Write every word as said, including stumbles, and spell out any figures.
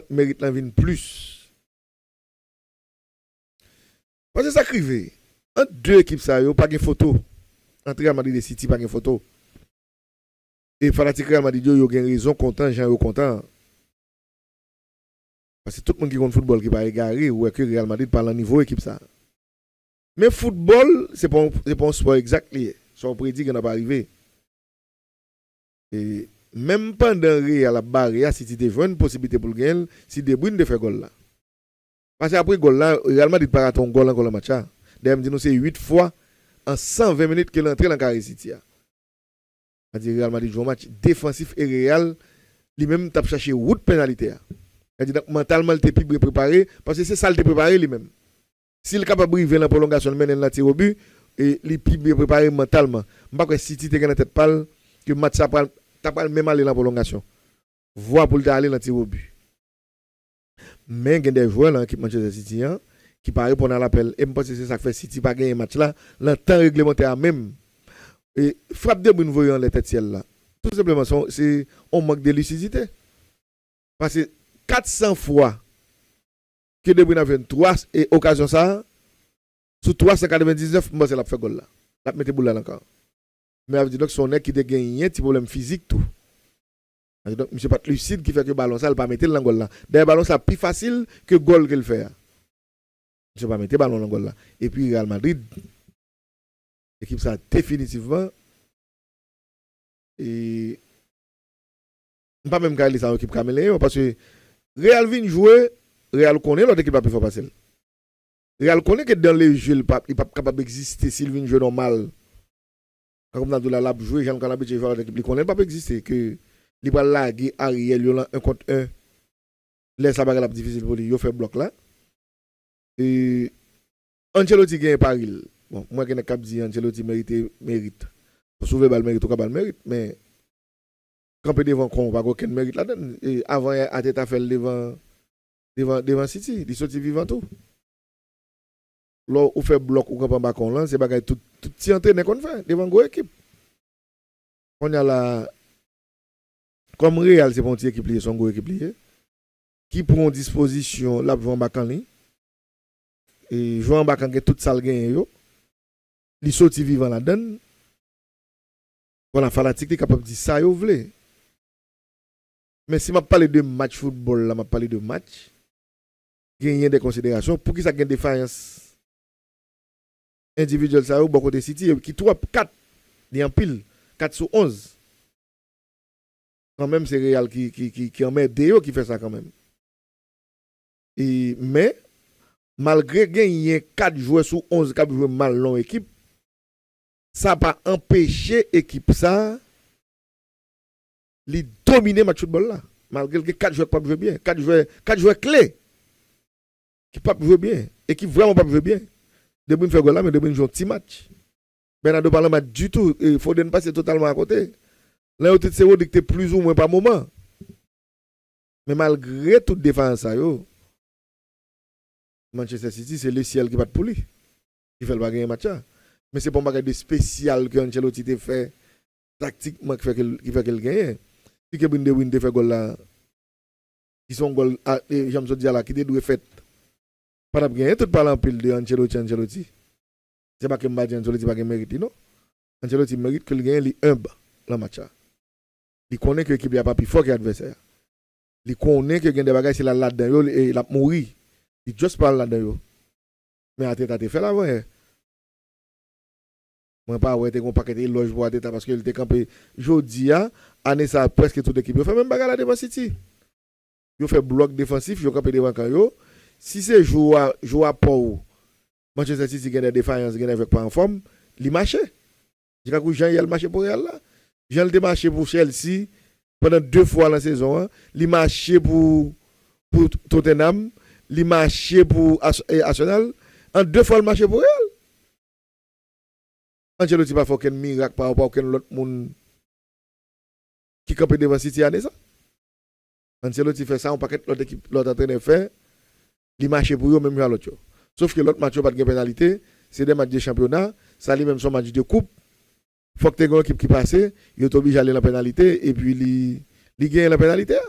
merit lan vin plis. Paske sa k rive, ant de ekip sa yo, pa gen foto. Ant Real Madrid e City, pa gen foto. E fanatik Real Madrid yo, yo gen rezon kontan jan yo kontan an. Paske tout moun ki konn foutbòl ki pa egare, ou wè ke Real Madrid pa lan nivo ekip sa. Men foutbòl, se pa yon, se pa yon spò egzak li ye. Sa w predi gen nan pa rive. E menm pandan Real ap bare a, City te jwenn posiblite pou l genyen l, si De Bruyne te fè gòl la. Paske apre gòl la, Real Madrid pa rate yon gòl ankò nan match la. Dayè, m di nou se uit fwa an san ven minit ke l antre nan kare City a. Sa di Real Madrid jwe yon match defansif e Real, li menm, t ap chache wout penalite a. Sa di, donk, mantalman, li te pi byen prepare, paske se sa l te prepare li menm. Si l kapab rive nan pwolongasyon, l mennen l nan tirobi, e li pi byen prepare mantalman. M pa kwè City te gen nan tèt pa l ke match sa pral, ta pral menm ale nan pwolongasyon. Vwa pou l ta ale nan tirobi. Men gen de jwè nan ekip Manchester City an ki pa reponn a lapèl. E m panse se sa k fè City pa genyen match la nan tan reglemantè a menm. E frap De Bruyne voye anlè tèt syèl la. Tou senpleman, se yon, se yon mank de lisidite. Paske kat san fwa ke De Bruyne ap jwenn twa e okazyon sa a, sou twa san katrevendiznèf, m panse l ap fè gòl la. L ap mete boul la nan kan. Men sa vle di, donk, se yon nèg ki te genyen ti pwoblèm fizik tou. Sa vle di, donk, misye pa t lisid ki fè ke balon sa, l pa mete l nan gòl la. Dayè, balon sa pi fasil ke gòl ke l fè a. Misye pa mete balon nan gòl la. Epi Real Madrid, ekip sa definitivman, e m pa menm ka rele sa yon ekip kameleyon, paske Real vin jwe, Real konnen lòt ekip la pi fò pase l. Real konnen ke dans le jeu, li p ap, li p ap kapab egziste si l vin jwe nòmal. Kankou m ta di w la, l ap jwe jan l konn abitye jwe avèk ekip. Li konnen l p ap egziste, ke li pral lage aryèl yo lan en kont en. Lè sa bagay la ap difisil pou li, yo fè blòk la. E Ancelotti genyen pari l. Bon, mwen gen nèg k ap di Ancelotti merite merit. Bon, si w vle ba l merit, ou ka ba l merit, men kanpe devan kon pa gen okenn merit ladan l. E avan yè, Arteta fè l devan, devan, devan City. Li soti vivan tou. Lè ou fè blòk, ou kanpe anba kon lan, se bagay tout, tout ti antrenè konn fè devan gwo ekip. Kounye a la, kòm Real se pa yon ti ekip li ye, se yon gwo ekip li ye, ki pran yon dispozisyon, l ap jwe anba kan li. E jwe anba kan gen tout sa l genyen yo. Li soti vivan ladan l. Kounye a fanatik li kapab di sa yo vle. Men si m ap pale de match foutbòl la, m ap pale de match, genyen de konsiderasyon. Poukisa gen defayans endividyèl sa yo bò kote City, ki twòp, kat, li anpil, kat sou onz. Kanmenm, se Real ki, ki, ki, ki anmède yo ki fè sa kanmenm. E, men, malgre genyen kat jwè sou onz k ap jwe mal nan yon ekip, sa pa anpeche ekip sa li domine match foutbòl la. Malgre l gen kat jwè k p ap jwe byen, kat jwè, kat jwè kle ki p ap jwe byen, e ki vrèman p ap jwe byen. De Bruyne fè gòl la, men De Bruyne jwe yon ti match. Bernardo pa nan match ditou, e Foden pase totalman akote. Lan yo tout se Rodri ki te plizoumwen pa moman. Men malgre tout defayans sa yo, Manchester City, se le syèl ki pa t pou li. Ki fè l pa genyen match la. Men se pa yon bagay de espesyal ke Ancelotti te fè taktikman ki fè ke l, ki fè ke l genyen. Si Kevin De Bruyne te fè gòl la, ki se yon gòl, a, e, jan m sot di a la, ki te dwe fèt, pa t ap genyen tout pale anpil de Ancelotti, Ancelotti. Se pa ke m pa di Ancelotti pa gen merit li, non. Ancelotti merit ke l genyen, li enb lan match la. Li konnen ke ekip li a pa pi fò ke advèsè a. Li konnen ke gen de bagay, si l al ladan yo, li, e, l ap mouri. Li just pa al ladan yo. Men Arteta te fè l avan yè. Mwen pa wè te gen yon pakèt elòj pou Arteta paske l te kanpe. Jodi a, ane sa a, prèske tout ekip yo fè menm bagay la devan City. Yo fè blòk defansif, yo kanpe devan kan yo. Si se jou a, jou a pa w, Manchester City gen de defayans, gen de jwè k pa anfòm, li mache. Di kankou jan yè l mache pou Real la. Jan l te mache pou Chelsea pandan de fwa lan sezon an, li mache pou, pou Tottenham, li mache pou Ars-, e, Arsenal. An de fwa l mache pou Real. Ancelotti pa fè okenn mirak pa rapò a okenn lòt moun ki kanpe devan City ane sa. Ancelotti fè sa yon pakèt lòt ekip, lòt antrenè fè, li mache pou yo menm jan lòt yo. Sof ke lòt match yo pa t gen penalite, se de match de chanpyona, sa li menm se yon match de koup. Fòk te gen yon ekip ki pase, yo te oblije ale lan penalite, epi li, li genyen lan penalite a.